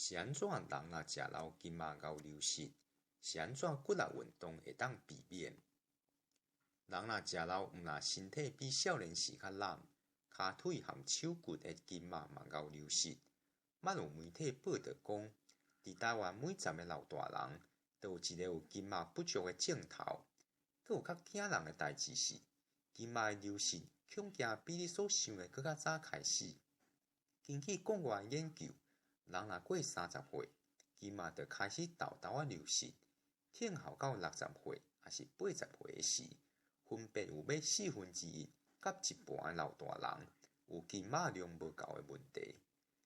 是按怎人若食老筋膜𠢕流失？是按怎骨力運動會當避免？人若食老，毋但身體比少年時較懶，跤腿和手骨的筋膜嘛𠢕流失。捌有媒體報導講，佇臺灣每十个老大人，就有一个有筋膜不足的症頭。閣有較驚人的代誌是，筋膜的流失恐驚比你所想的閣較早開始。根據國外研究，人若過30歲，筋膜就開始沓沓仔流失；等候到60歲，抑是80歲的時，分別有欲1/4佮一半的老大人有筋膜量無夠的問題。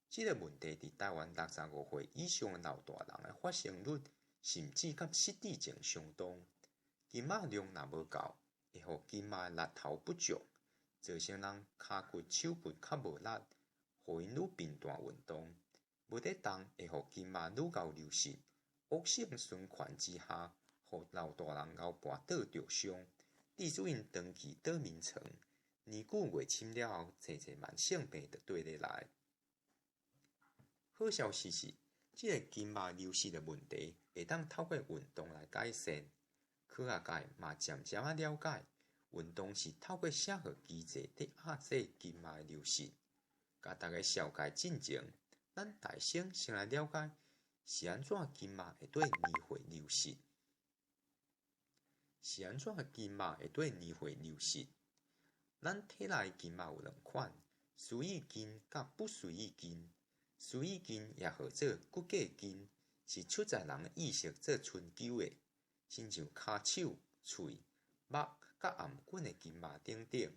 這个問題佇臺灣65歲以上的老大人的發生率，甚至佮失智症相當。筋膜量若無夠，會予筋膜的力頭不足，造成人跤骨、手骨較無力，予𪜶愈頻繁運動，無咧動會予筋膜愈𠢕流失。惡性循環之下，予老大人𠢕跋倒著傷，致使𪜶長期倒眠床，年久月深了後，濟濟慢性病就綴咧來。好消息是，這个筋膜流失的問題會當透過運動來改善。科學界嘛漸漸仔了解，運動是透過啥個機制佇壓制筋膜的流失。共大家紹介進前，咱大先先來了解是按怎筋膜會對年歲流失。是按怎筋膜會對年歲流失？咱體內筋膜有兩款：隨意筋佮不隨意筋。隨意筋也號做骨骼筋，是出自人的意識做春秋的，親像跤手、喙、目佮頷頸的筋膜等等。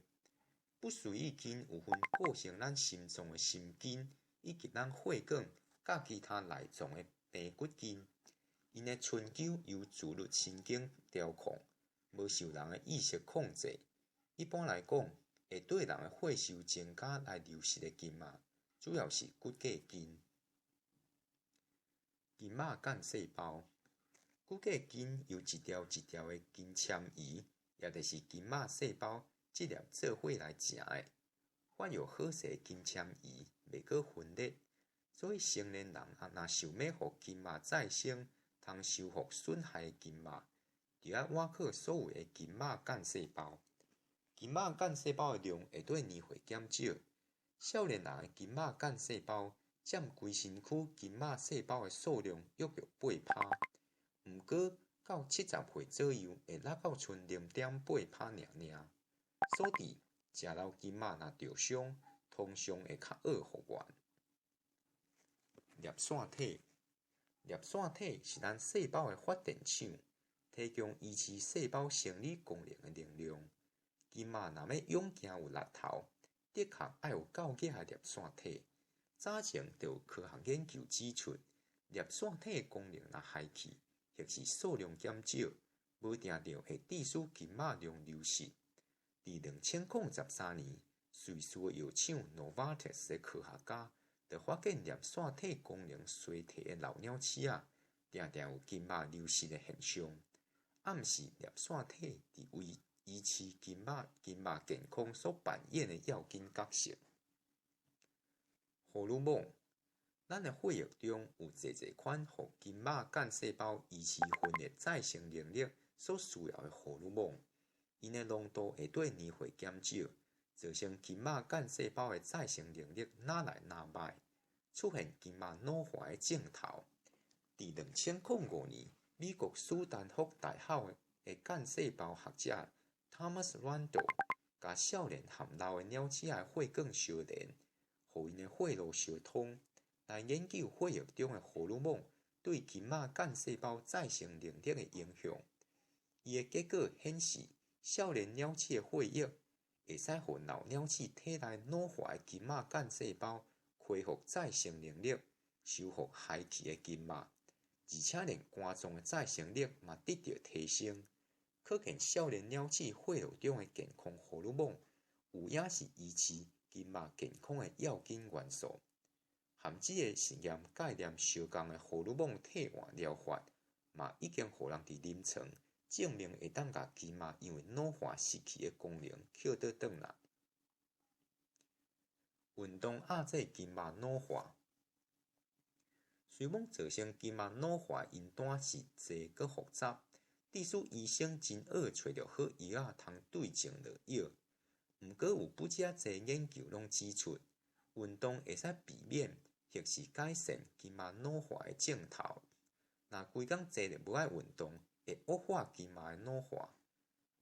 不隨意筋有份構成咱心臟的心筋，以及咱血管佮其他內臟的平骨筋。𪜶的春秋由自律神經調控，無受人的意識控制。一般來講，會對人的歲數增加來流失的筋膜，主要是骨骼筋。筋膜幹細胞，骨骼筋由一條一條的筋纖維，也就是筋膜細胞，這粒做伙來成的。發育好勢的筋纖維袂閣分裂，所以成年人啊，若想欲予筋膜再生，通修復損害的筋膜，就愛倚靠所謂的筋膜幹細胞。筋膜幹細胞的量會對年歲減少。少年人的筋膜幹細胞佔規身軀筋膜細胞的數量約約8%，毋過到70歲左右會落到賰0.8%爾爾。所以，食老筋膜若著傷，通常會較惡復原。粒線體，粒線體是咱細胞的發電廠，提供維持細胞生理功能的能量。筋膜若欲勇健有力頭，的確愛有夠額的粒線體。早前就有科學研究指出，粒線體的功能若害去，或是數量減少，無定著會致使筋膜量流失。佇2013年，瑞士的藥廠 Novartis 的科學家就發現粒線體功能衰退的老鳥鼠仔，定定有筋膜流失的現象，暗示粒線體佇維維持筋膜筋膜健康所扮演的要緊角色。荷爾蒙，咱的血液中有濟濟款予筋膜幹細胞維持分裂再生能力所需要的荷爾蒙，𪜶的濃度會對年歲減少，造成筋膜幹細胞的再生能力愈來愈䆀，出現筋膜老化的症頭。佇2005年，美國史丹福大學的幹細胞學者 Thomas Randall，共少年和老的鳥鼠仔的血管相連，予𪜶的血路相通，來研究血液中的荷爾蒙對筋膜幹細胞再生能力的影響。伊的結果顯示，少年鳥鼠的血液會使予老鳥鼠體內老化的筋膜幹細胞恢復再生能力，修復害去的筋膜，而且連肝臟的再生力嘛得著提升。可見少年鳥鼠血路中的健康荷爾蒙，有影是維持筋膜健康的要緊元素。和這个實驗概念相仝的荷爾蒙替換療法，嘛已經予人佇臨床證明會當共筋膜因為老化失去的功能抾倒轉來。運動壓制筋膜老化。雖罔造成筋膜老化的因單是濟閣複雜，致使醫生真愛揣著好藥仔通對症落藥。毋過有不遮濟研究攏指出，運動會使避免或是改善筋膜老化的症頭。若規工坐著無愛運動，會惡化筋膜的老化。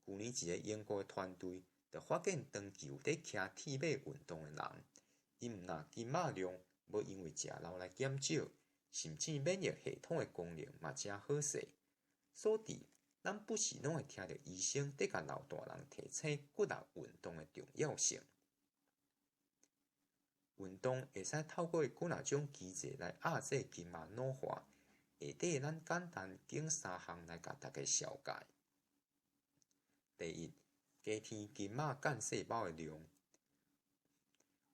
舊年一个英國的團隊就發現，長期有佇騎鐵馬運動的人，𪜶毋但筋肉量無因為食老來減少，甚至免疫系統的功能嘛誠好勢。所以，咱不時攏會聽著醫生佇共老大人提醒骨力運動的重要性。運動會使透過幾若種機制來壓制筋膜老化。下底咱簡單揀三項來共大家紹介。第一，加添筋膜幹細胞的量。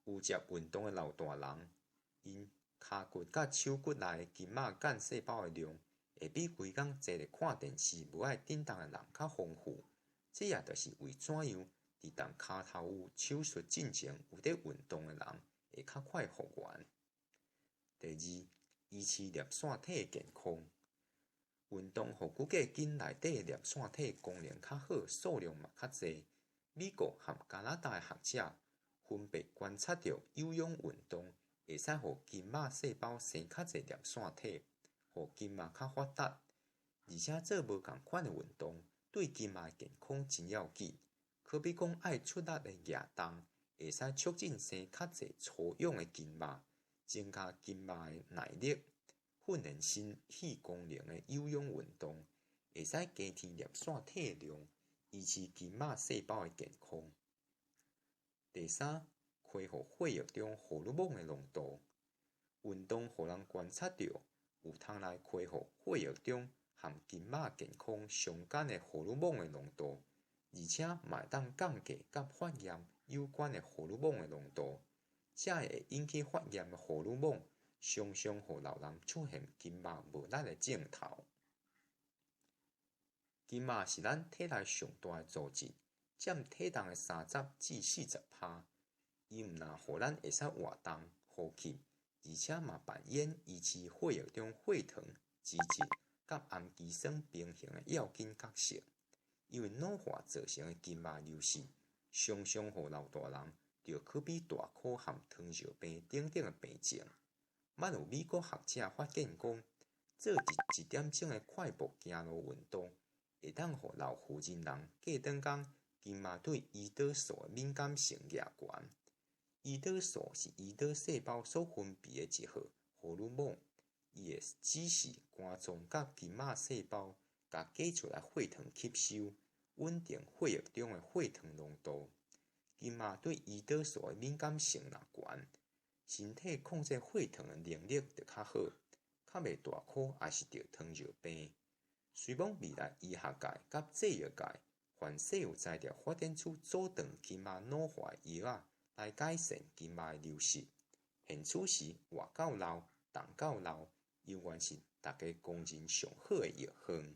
有接運動的老大人，𪜶跤骨佮手骨內的筋膜幹細胞的量，會比規工坐咧看電視無愛振動的人較豐富。這也就是為怎樣佇動跤頭有手術進前有佇運動的人會較快復原。第二，維持粒線體的健康。運動予骨骼筋內底的粒線體功能較好，數量嘛較濟。美國和加拿大的學者分別觀察著有氧運動會使予筋膜細胞生較濟粒線體，予筋膜較發達。而且做無仝款的運動，對筋膜的健康真要緊。可比講愛出力的舉重，會使促進生較濟粗勇的筋肉，增加筋膜的耐力。訓練心肺功能的有氧運動，會使加添粒線體的量，維持筋膜細胞的健康。第三，恢復血液中荷爾蒙的濃度。運動予人觀察著有通來恢復血液中和筋膜健康相關的荷爾蒙的濃度，而且嘛會當降低佮發炎有關的荷爾蒙的濃度。這會引起發炎的荷爾蒙，常常予老人出現筋膜無力的症頭。筋膜是咱體內上大的組織，佔體重的30至40%。伊毋但予咱會使活動、呼吸，而且嘛扮演維持血液中血糖、脂質佮氨基酸平衡的要緊角色。因為老化造成的筋膜流失，常常予老大人著可比大箍和糖尿病等等的病症。捌有美國學者發現講，做一點鐘的快步行路運動，會當予老婦人人過轉工筋膜對胰島素的敏感性夯懸。胰島素是胰島細胞所分泌的一號荷爾蒙，伊會指示肝臟佮筋膜細胞，共加出來血糖吸收，穩定血液中的血糖濃度。筋膜對胰島素的敏感性若懸，身體控制血糖的能力就較好，較袂大箍抑是著糖尿病。雖罔未來醫學界佮製藥界，凡勢有才調發展出阻斷筋膜老化的藥仔，來改善筋膜的流失。現此時活到老，動到老，猶原是大家公認上好的藥方。